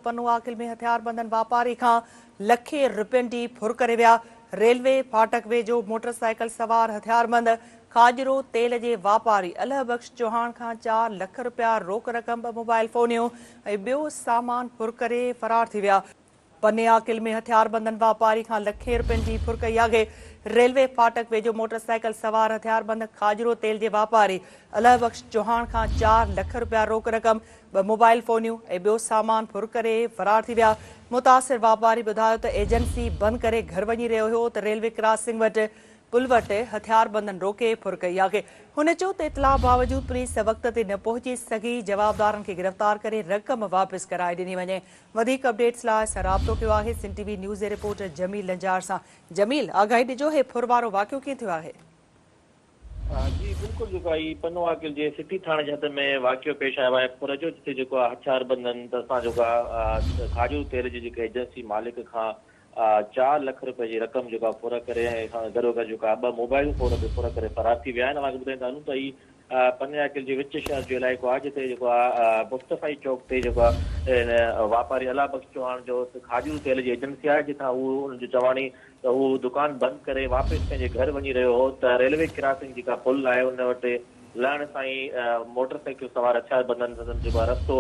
پنوعاقل ۾ هٿياربندن واپاري کان لکين رپين جي ڦر ڪري ويا، ريلوي ڦاٽڪ ويجهو موٽرسائيڪل سوار هٿياربند کاڄرو تيل جي واپاري الهه بخش چوهاڻ کان چار لک رپيا روڪ رقم، ٻه موبائل فونيون ۽ ٻيو سامان ڦر ڪري فرار ٿي ويا. پني عاقل ۾ هٿياربندن واپاري کان لکين رپين جي ڦر ڪئي آهي. ريلوي ڦاٽڪ ويجهو موٽرسائيڪل سوار هٿياربند کاڄرو تيل جي واپاري الهه بخش چوهاڻ کان چار لک رپيا روڪ رقم، ٻه موبائل فونيون ۽ ٻيو سامان ڦر ڪري فرار ٿي ويا. متاثر واپاري ٻڌايو ته ايجنسي بند ڪري گهر وڃي رهيو هيو ته ريلوي ڪراسنگ وٽ پل وٽ هٿياربندن روڪي ڦر ڪئي آهي. هن چيو ته اطلاع باوجود پوليس وقت تي نه پهچي سگهي، جوابدارن کي گرفتار ڪري رقم واپس ڪرائي ڏني وڃي. وڌيڪ اپڊيٽس لاء اسان رابطو ڪيو آهي سنڌ ٽي وي نيوز جي رپورٽر جميل لنجار سان. جميل آگاهي ڏجو هي ڦر وارو واقعو ڪيئن ٿيو آهي؟ جي بلڪل جيڪو آهي پنو عاقل جي سٽي ٿاڻي جي حد ۾ واقعو پيش آيو آهي ڦر جو جتي جيڪو آهي هٿياربندن طرفان جيڪو آهي کاڄو تيل جي جيڪا ايجنسي مالڪ کان چار لک رپئي جي رقم جيڪو آهي ڦر ڪري ۽ گڏوگڏ جيڪو آهي ٻه موبائل فون به ڦر ڪري فرار ٿي ويا آهن اوهان کي ٻڌائيندا هلون ته هي پني عاقل جي وچ شهر جو علائقو آهي جتي جيڪو آهي مصطفائي چوڪ تي جيڪو آهي واپاري الله بخش چوهاڻ جو کاڄو تيل جي ايجنسي آهي جتان هو ان جو چواڻي ته هو دڪان بند ڪري واپس پنهنجي گهر وڃي رهيو هو ته ريلوي ڪراسنگ جيڪا پل آهي ان وٽ لهڻ سان ئي موٽر سائيڪل سوار هٿياربندن سندن جيڪو آهي رستو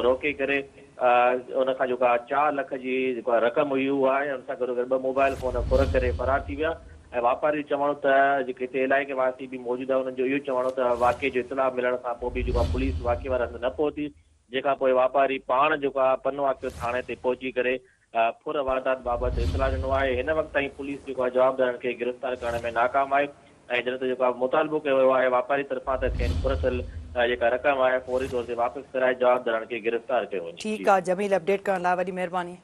روڪي ڪري ان کان جيڪو آهي چار لک جي جيڪو آهي رقم هئي اها ۽ ان سان گڏوگڏ ٻه موبائل فون ڦر ڪري فرار ٿي ويا ۽ واپاري جو چوڻ هو ته جيڪي هتي علائقي واسي به موجود آهن انهن جو اهو چوڻ هو ته واقعي جو اطلاع ملڻ کان پوء به جيڪو آهي پوليس واقعي واري هنڌ نه پهتي جنهن کان پوء واپاري پاڻ جيڪو آهي پنوعاقل ٿاڻي تي پهچي ڪري ڦر واردات بابت اطلاع ڏنو آهي، هن وقت تائين پوليس جيڪو آهي جوابدارن کي گرفتار ڪرڻ ۾ ناڪام آهي ۽ جڏهن ته جيڪو آهي مطالبو ڪيو ويو آهي واپاري طرفان ته کين ڦر ٿيل جيڪا رقم آهي فوري طور تي واپس ڪرائي جوابدارن کي گرفتار ڪيو وڃي. ٺيڪ آ جميل اپڊيٽ ڪرڻ لاء وڏي مهرباني.